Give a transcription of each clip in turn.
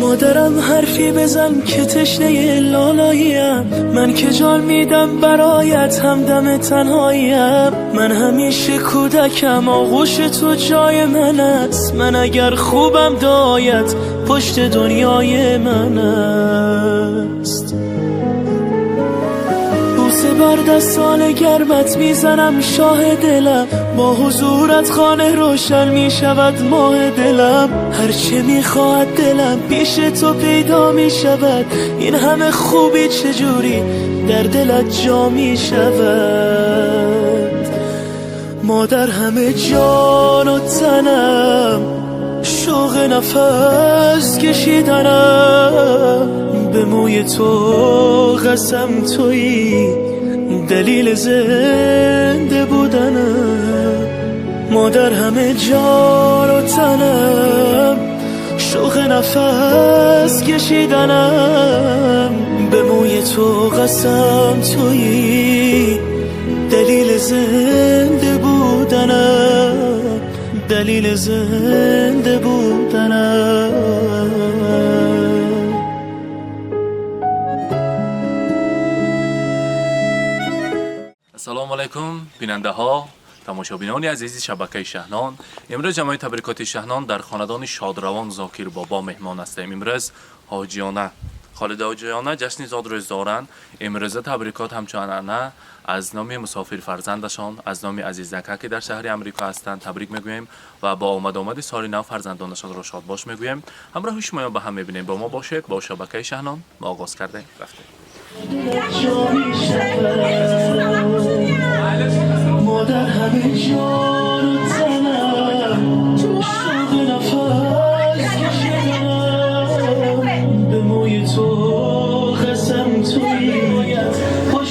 مادرم حرفی بزن که تشنه لالاییم، من که جان میدم برایت همدم تنهاییم. من همیشه کودکم، آغوش تو جای من است. من اگر خوبم دایت پشت دنیای من است. بوسه بر دستان گرمت میزنم شاه دلم، با حضورت خانه روشن میشود ماه دلم. هرچه میخواهد دلم پیش تو پیدا میشود، این همه خوبی چجوری در دلت جا میشود. مادر همه جان و تنم، شوق نفس کشیدنم، به موی تو قسم تویی دلیل زنده بودنم. مادر همه جان و تنم، شوق نفس کشیدنم، به موی تو قسم تویی دلیل زنده بودنم، دلیل زنده بودنم. Ассалому алайкум, бинандаҳо, тамошобинони азизи шабакаи Шаҳнон. Имрӯз ҷамоаи табрикоти Шаҳнон дар хонадони шодравон Зокир Бобо меҳмон ҳастем. Имрӯз ҳоҷиёна Холида ҳоҷиёна ҷашни зодрӯз доранд. Имрӯза табрикот ҳамчун анъана аз номи мусофир фарзандашон, аз номи азизака, ки дар шаҳри Амрико ҳастанд, табрик мегӯем ва бо омад-омади соли нав фарзандонашонро шодбош мегӯем. Ҳамроҳи шумоён ба ҳам мебинем. Бо мо бошед, бо шабакаи Шаҳнон мо оғоз кардем, рафтем. مادر همه جان و تنم، شوق نفس کشیدنم، به موی تو قسم تویی.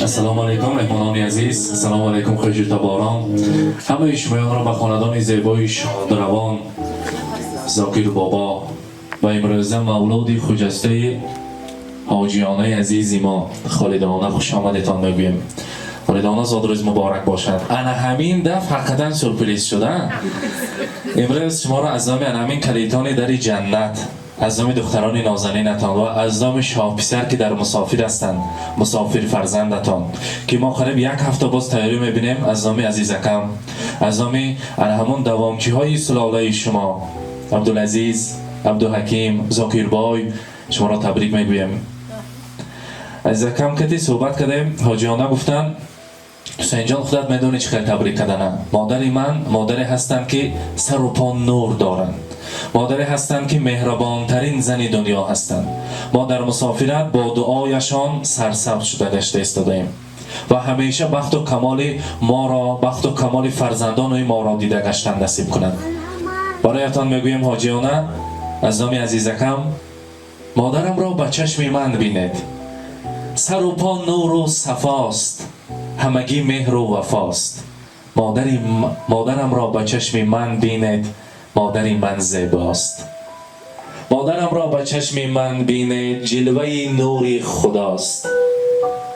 Ассалому алайкум, меҳмонони азиз, ассалому алайкум, хешу таборон. Ҳамаи шумоёнро ба хонадони зебои шодравон Зокир Бобо ва имрӯза мавлуди хуҷастаи ҳоҷиёнаи азизи мо Холидаона хушомадетон мегӯем. Холидаона, зодрӯз муборак бошад. Ана ҳамин даф ҳақиқатан сюрприз шуда. Имрӯз шуморо аз номи ана ҳамин калитони дари ҷаннат, аз номи духтарони нозанинатон ва аз номи шоҳписар, ки дар мусофир ҳастанд, мусофир фарзандатон, ки мо қариб як ҳафта боз тайёрӣ мебинем, аз номи азизакам, аз номи ана ҳамон давомчиҳои сулолаи шумо, Абдулазиз, Абдуҳаким, Зокирбой, шуморо табрик мегӯем. Азизакам, кати суҳбат кардем, ҳоҷиёна гуфтанд: «Ҳусейнҷон, худат медонӣ чӣ хел табрик кардана. Модари ман модаре ҳастанд, ки сару по нур доранд, модаре ҳастанд, ки меҳрабонтарин зани дунё ҳастанд. Мо дар мусофират бо дуояшон сарсабз шуда гашта истодаем ва ҳамеша бахту камоли моро, бахту камоли фарзандони моро дида гаштан насиб кунанд». Бароятон мегӯем, ҳоҷиёна, аз номи азизакам: модарамро ба чашми ман бинед, сару по нуру сафост, ҳамагӣ меҳру вафост. Модарамро ба чашми ман бинед, модари ман зебост. Модарамро ба чашми ман бинед, ҷилваи нури худост,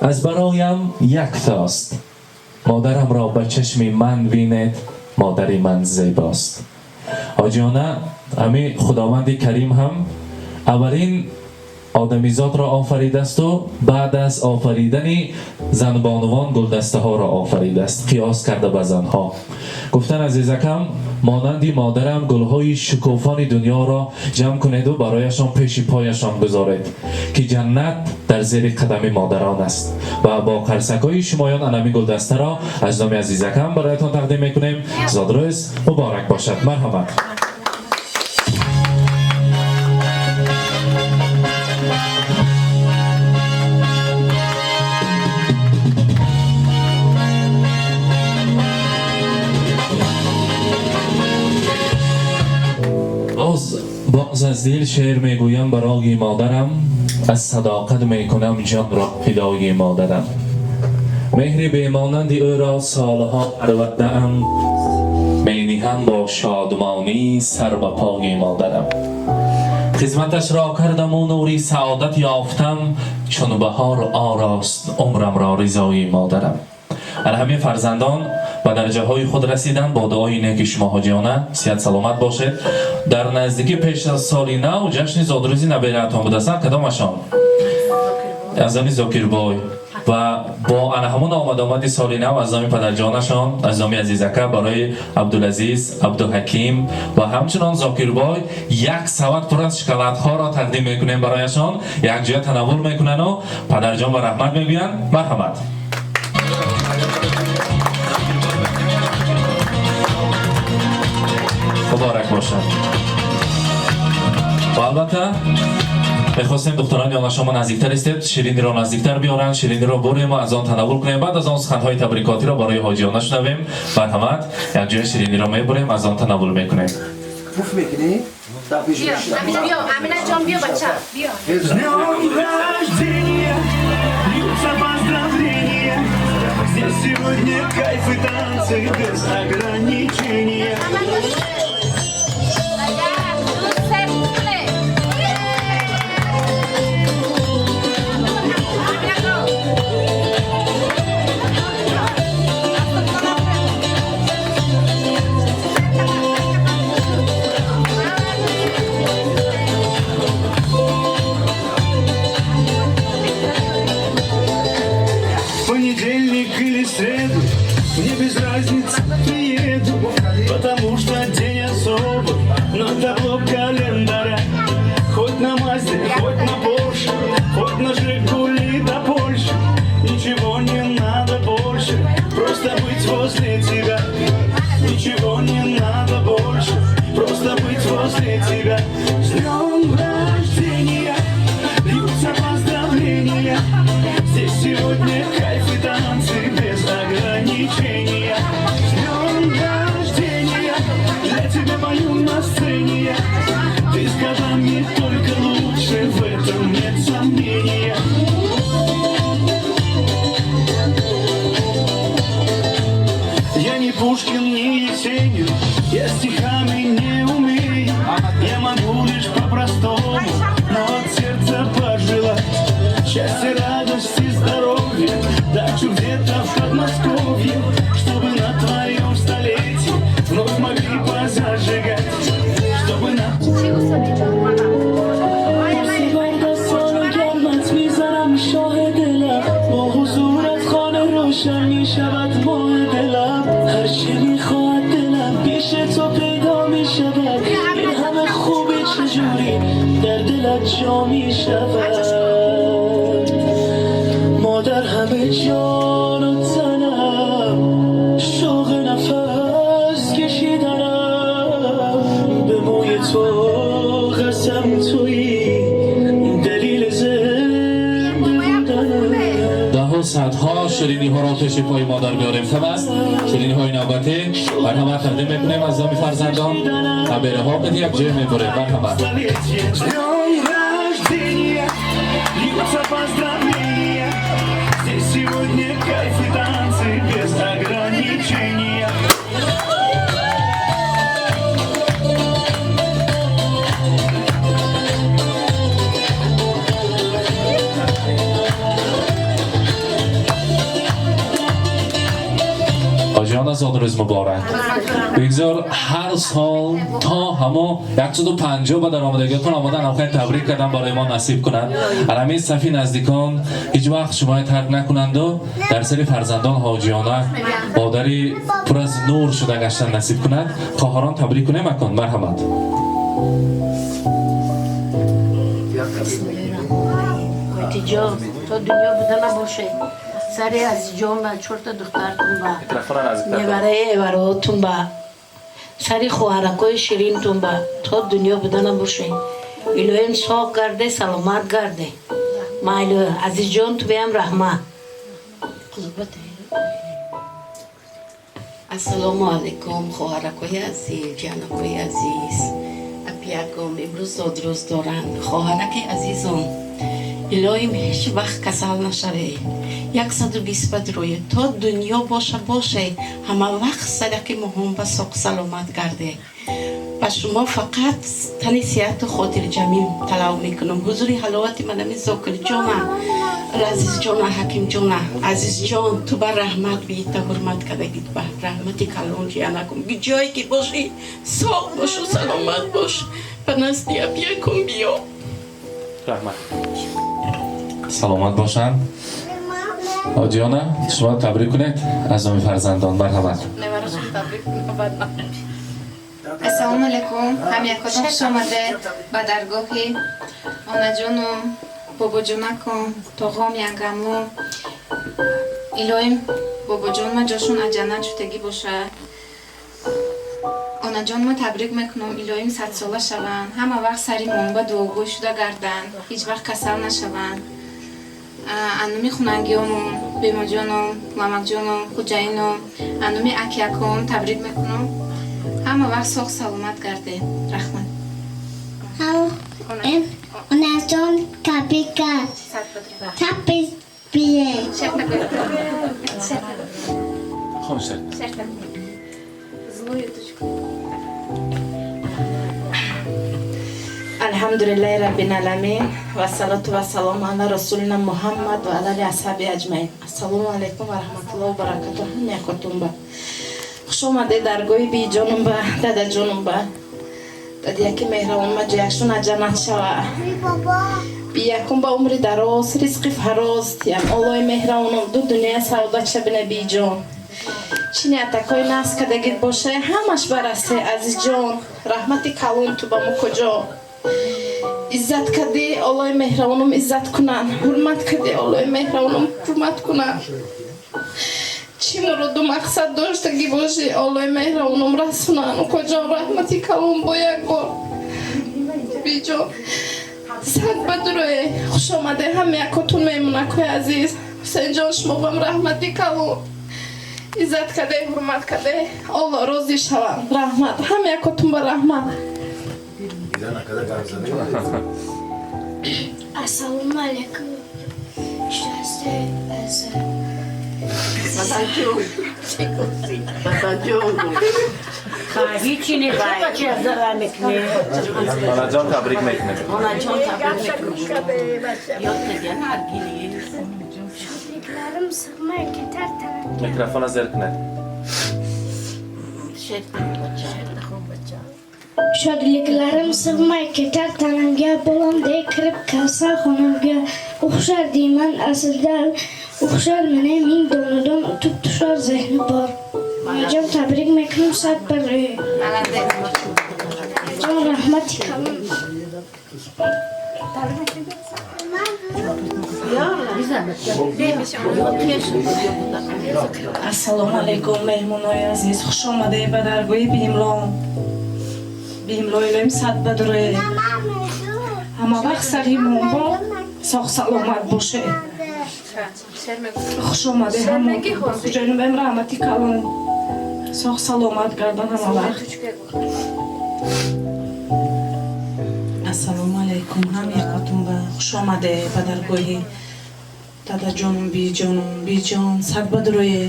аз бароям яктост. Модарамро ба чашми ман бинед, модари ман зебост. Ҳоҷиёна, ҳами Худованди Карим ҳам аввалин одамизодро офаридасту баъд аз офаридани занбонувон гулдастаҳоро офаридааст, қиёс карда ба занҳо. Гуфтан азизакам: монанди модарам гулҳои шукуфони дунёро ҷамъ кунеду барояшон пеши пояшон гузоред, ки ҷаннат дар зери қадами модарон аст. Ва бо қарсакҳои шумоён анами гулдастаро аз номи азизакам бароятон тақдим мекунем. Зодрӯз муборак бошад, марҳамат. Боз боз аз дил шеър мегӯям барои модарам, аз садоқат мекунам ҷонро фидои модарам. Меҳри бемонанди ӯро солҳо парвардаам, мениҳам бо шодмонӣ сар ба пои модарам. Хизматашро кардаму нури саодат ёфтам, чун баҳор орост умрамро ризои модарам. Ана ҳамин фарзандон Ба дараҷаҳои худ расиданд бо дуои неки шумо ҳоҷиёна. Сиҳат саломат бошед. Дар наздикӣ пеш аз соли нав ҷашни зодрӯзи набераатон будастанд, кадомашон? Аз номи Зокирбой ва бо ана ҳамон омад-омади соли нав аз номи падарҷонашон, аз номи Азизака барои Абдулазиз, Абдуҳаким ва ҳамчунон Зокирбой як сават пур аз шоколадҳоро тақдим мекунем барояшон. Якҷоя танаввул мекунану падарҷон ба раҳмат мегӯянд. Марҳамат. Муборак бошад. Ва албатта мехостем духтарони ёнашома наздиктар истед, шириниро наздиктар биёранд, шириниро бурем ва аз он танаввул кунем, баъд аз он суханҳои табрикотиро барои ҳоҷиёна шунавем. Марҳамат, якҷоя шириниро мебурем, аз он танаввул мекунем. Пуф мекунӣ? Биё, биё, Амина ҷон, биё, бача, биё. С днем рождения, льются поздравления. Здесь сегодня кайф и танцы без ограничения. Як, ду, се, пуле. Амина, го. В понедельник или среду, мне без разницы, приеду, потому что день особый на табло календаря. Хоть на Мазде, хоть на Порше, хоть на Жигули до Польши, ничего не надо больше, просто быть возле тебя. Ничего не надо больше, просто быть возле тебя. С днем рождения, льются поздравления. Здесь сегодня кайф и танцы без ограничения. С днем рождения, для тебя пою на сцене я. Ты с годами только лучше, в этом нет сомнения. Я не Пушкин, не Есенин, я стихами не умею. Я могу лишь по-простому, но от сердца пожелать счастья, радости, здоровья, дачу где-то в Подмосковье, чтобы на твоем столетии вновь могли позажигать, чтобы на Чӣ гуфтади ҷон? Мая, мая. سیگار دستان گرمت میزنم شاه دلم، با حضورت خانه روشن میشود ماه دلم. هرچی میخواد دلم پیش تو پیدا میشود، این همه خوبی چجوری در دلت جا میشود؟ مادر همه جان و تنم، شوق نفس کشیدنم، به موی تو قسم تویی دلیل زنده بودنم. Даҳу садҳо шириниҳоро пеши пои модар биёрем. Табаст шириниҳои навбатӣ марҳамат тақдим мекунем аз номи фарзандон, набераҳо қади якҷоя мебурем. Марҳамат. С днем рождения, льются поздравления. Здесь сегодня кайф и танцы без ограничения. Ҳоҷиёна, зодрӯз муборак. Бигзор ҳар сол то ҳамо 150 ба даромадагиатон омадан охир табрик кардан барои мо насиб кунад. Ҳамин сафи наздикон ҳеҷ вақт шуморо тарк накунанду дар сари фарзандон ҳоҷиёна модари пур аз нур шуда гаштан насиб кунад. Хоҳарон, табрик кунем акун. Марҳамат. Ойтиҷон, то дунё буда набоше, сари Азизҷон ба, чорта духтартун ба, невараи эвароотун ба, сари хоҳаракои ширинтун ба, то дунё буда набоше. Илоҳим соғ гарде, саломат гарде. Майло, Азизҷон, тубеам раҳмат. Ассалому алайкум, хоҳаракои азиз, ҷанакои азиз, апияком имрӯз зодрӯз доранд. Хоҳараки азизом, илоҳим ҳеҷ вақт касал нашаве, 120 ба рӯе, то дунё боша боше, ҳама вақт садаки моҳон ба соқ саломат гарде. Ба шумо фақат тани сиҳату хотирҷамӣ талаб мекунам. Ҳузури ҳаловати манами Зокирҷона. Азизҷона, Ҳакимҷона, Азизҷон, ту ба раҳмат бита ҳурмат кардагит, ба раҳмати калон ҷиянакум. Ҷое ки бошӣ, соғ бошу, саломат бош. Ба назди апиякум биё. Раҳмат. Саломат бошанд. Ҳоҷиёна, шумо табрик кунед аз номи фарзандон, марҳамат. Ассалому алайкум, ҳамякотон, хуш омадед ба даргоҳи онаҷону бобоҷонакум, тоғом, янгаму. Илоҳим, бобоҷонма ҷошон аз ҷаннат шудагӣ бошад. Онаҷонма табрик мекунам, илоҳим садсола шаванд, ҳама вақт сари монба дуогӯй шуда гарданд, ҳеҷ вақт касал нашаванд. Ануми хунангиёмон, бемоҷоном, мамакҷоном, хуҷаином, ануми акияком табрик мекунам. Ҳама вақт соғ саломат гардед. Раҳмат. Онаҷон, табрика. Табрик бие. Хон шер. Злую тучку. Алҳамдулиллаҳи раббил аламин вассалату вассалому ала расулина Муҳаммад ва ала алиҳи асҳаби аҷмаин. Ассалому алайкум ва раҳматуллоҳи ва баракатуҳ. Ҳамякотун ба хуш омадед даргоҳи биҷонум ба дадаҷонум ба дадияки меҳрабонма, ҷоякшон аз ҷаннат шава. Биякун ба умри дароз, ризқи фароз тиям. Оллои меҳрабонум ду дунёя саодат шабина. Биҷон, чӣ ниятакҳои нағз кардагит боша, ҳамаш барасе. Азизҷон, раҳмати калон ту ба мо куҷо иззат кардӣ, Оллои меҳрабонум иззат кунанд, ҳурмат кардӣ, Оллои меҳрабонум ҳурмат кунанд. Чӣ муроду мақсад доштагӣ бошӣ, Оллои меҳрабонум расонанд. Укоҷон, раҳмати калон бо як бор. Биҷон, сад ба дурое. Хуш омаде ҳама якотун, меҳмонакҳои азиз. Ҳусейнҷон, шумовам раҳмати калон, иззат карде, ҳурмат карде, Олло розӣ шаванд. Раҳмат, ҳама якотун ба раҳмат. Ассалому алайкум. Счастье. Бабаҷон, бабаҷон. Ҳичи не, бача зара мекунӣ. Онаҷон, табрик мекунед. Онаҷон, табрик мекунем. Ёд кардиан ҳаргини. Шодliklarim sig'may ketar tanamga. Микрофона зер кунед. Шер бача. Shodliklarim sig'may ketar tanamga, bolamday kirib kavsar xonamga. O'xshar deyman aslida, o'xshar meni ming donadan o'tib tushar zehni bor. Onajon, табрик мекунам, сад бар рӯй. Jon, rahmati kalon. Ассалому алайкум, меҳмонои азиз, хуш омадед ба даргоҳи Биимло. Биимло, илоҳим сад ба дурое. Ҳама вақт сари монбо соғ саломат боше. Хуш омадед ҳамо. Хуҷайнубаем раҳмати калон. Соғ саломат гардан ҳама вақт. Ассалому алайкум, ҳам якотун ба хуш омадед ба даргоҳи дадаҷонум, биҷонум. Биҷон, сад ба дурое,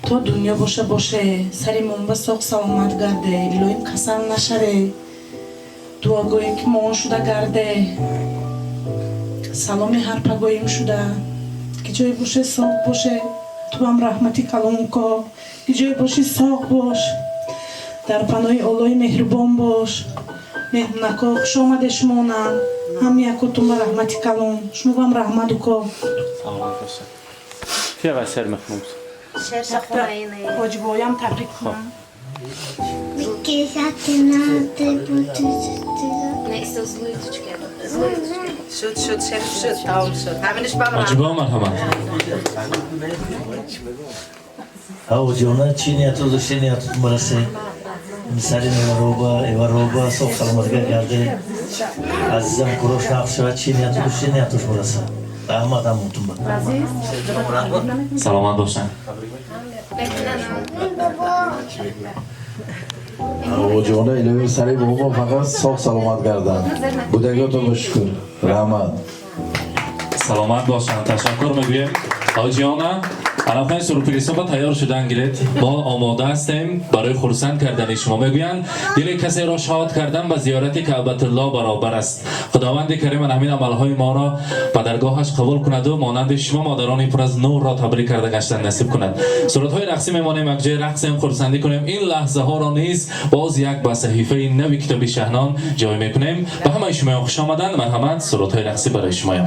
то дунё боша боше, сари монба соғ саломат гарде, илоҳим касал нашаве, дуогӯе ки моон шуда гарде, саломи ҳар пагоим шуда, ки ҷое боше соғ боше. Туам раҳмати калон ко, ки ҷое бошӣ соғ бош, дар паноҳи Оллоҳи меҳрубон бош. Меҳмонако, хуш омаде шумонам, ҳам якотун ба раҳмати калон, шумовам раҳмат, уко. Саломат бошед. Кия ва шер мехонам? Ҳоҷибоям табрик кунам. Шуд, шуд, шер шуд, тамом шуд. Ҳаминаш ба ман. Ҳоҷибо, марҳамат. Ҳоҷиёна, чӣ нияту доште, ниятут марасе. Сари невароба, эвароба, соғ саломатга гарде. Азизам, курош нақш шавад, чӣ нияту доште, ниятуш мараса. Раҳмат ҳамонтун ба. Саломат бошанд. Ҳоҷиёна, илоҳи сари бобо фақат соғ саломат гарданд. Будагиётон ба шукр. Раҳмат. Саломат бошанд. Ташаккур мегӯем. Ҳоҷиёна. Аллакай сюрпризҳо ба тайёр шудан гиред. Мо омода ҳастем барои хурсанд кардани шумо. Мегӯянд, дили касеро шод кардан ба зиёрати Каъбатулло баробар аст. Худованди карим ҳамин амалҳои моро ба даргоҳаш қабул кунаду монанди шумо модарони пур аз нурро табрик карда гаштан насиб кунад. Суратҳои рақсӣ мемонем, якҷоя рақсем, хурсандӣ кунем. Ин лаҳзаҳоро низ боз як ба саҳифаи нави китоби шаҳнон ҷой мекунем. Ба ҳамаи шумоён хуш омаданд. Марҳамат, суратҳои рақсӣ барои шумоён.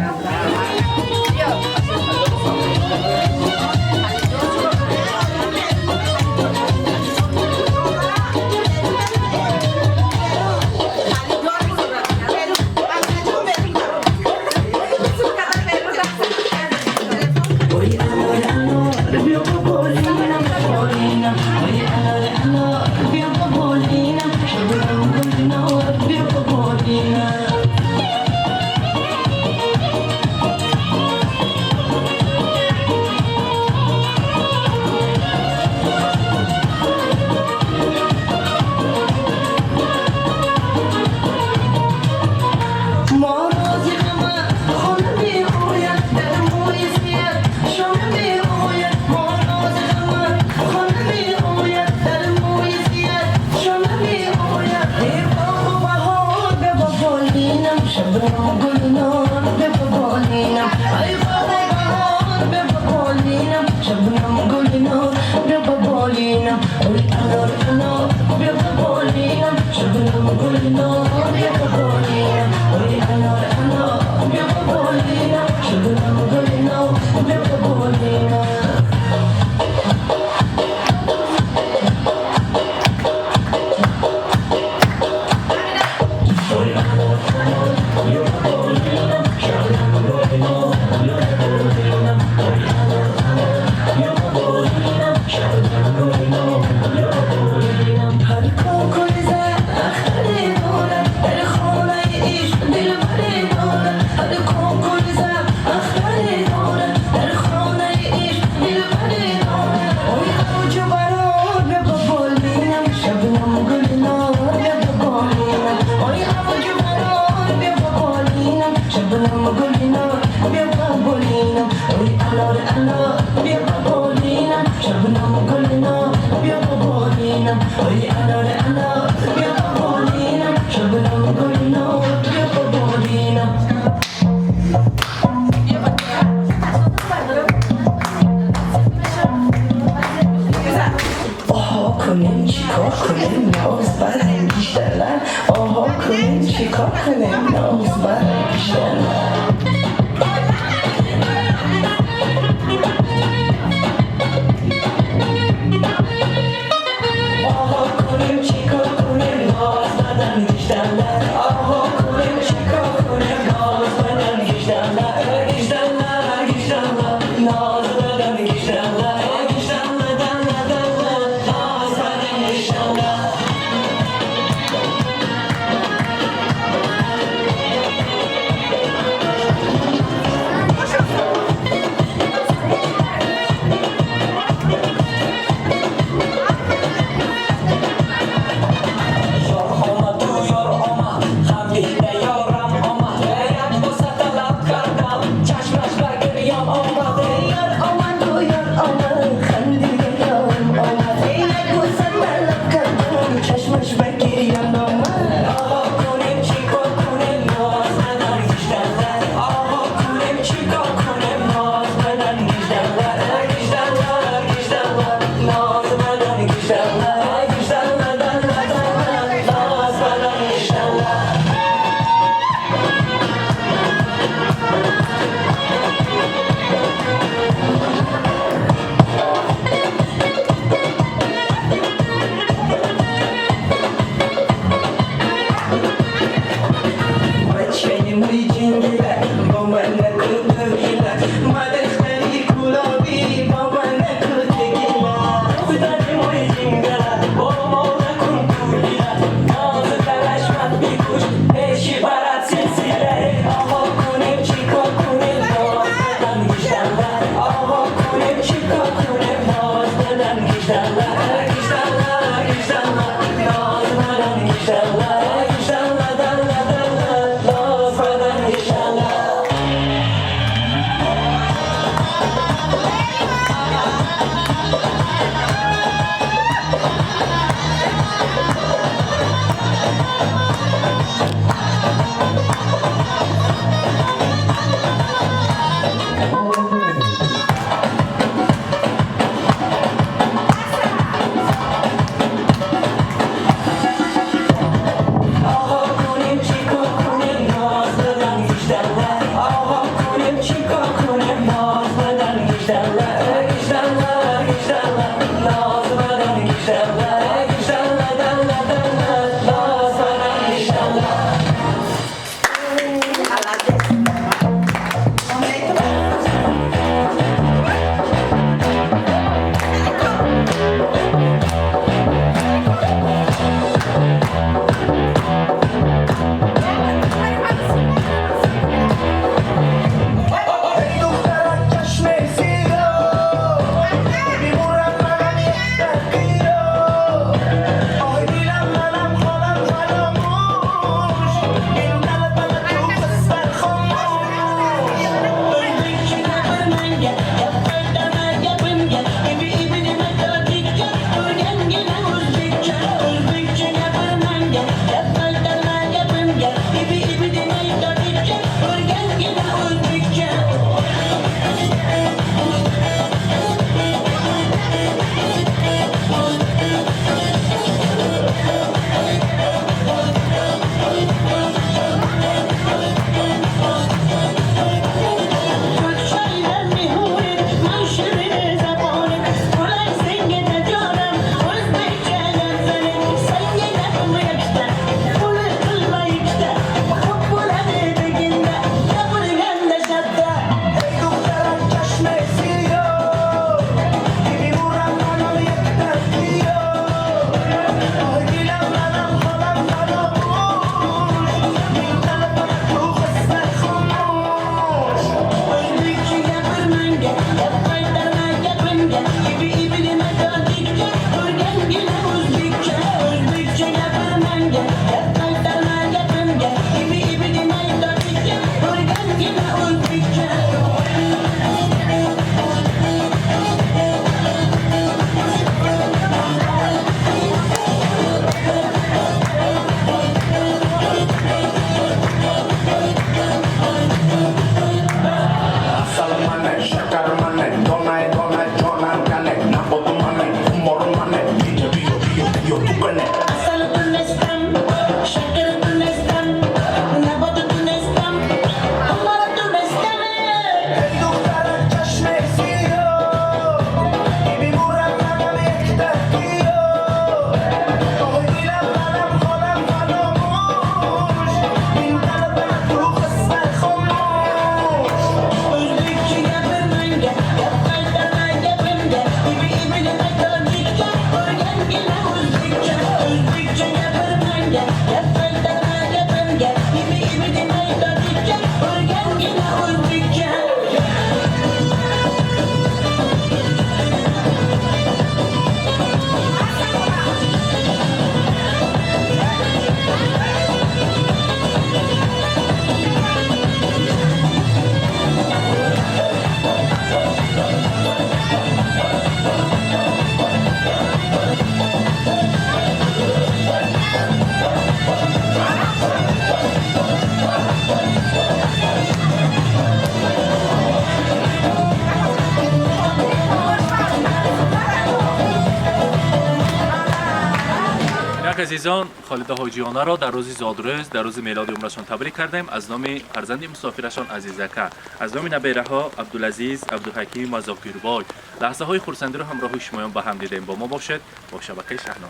Азизон, Холида Ҳоҷиёнаро дар рӯзи зодрӯз, дар рӯзи мелоди умрашон табрик кардем аз номи фарзанди мусофирашон Азизака, аз номи набераҳо Абдулазиз, Абдуҳаким ва Зокирбой. Лаҳзаҳои хурсандиро ҳамроҳи шумоён ба ҳам дидем. Бо мо бошед, бо шабакаи Шаҳно.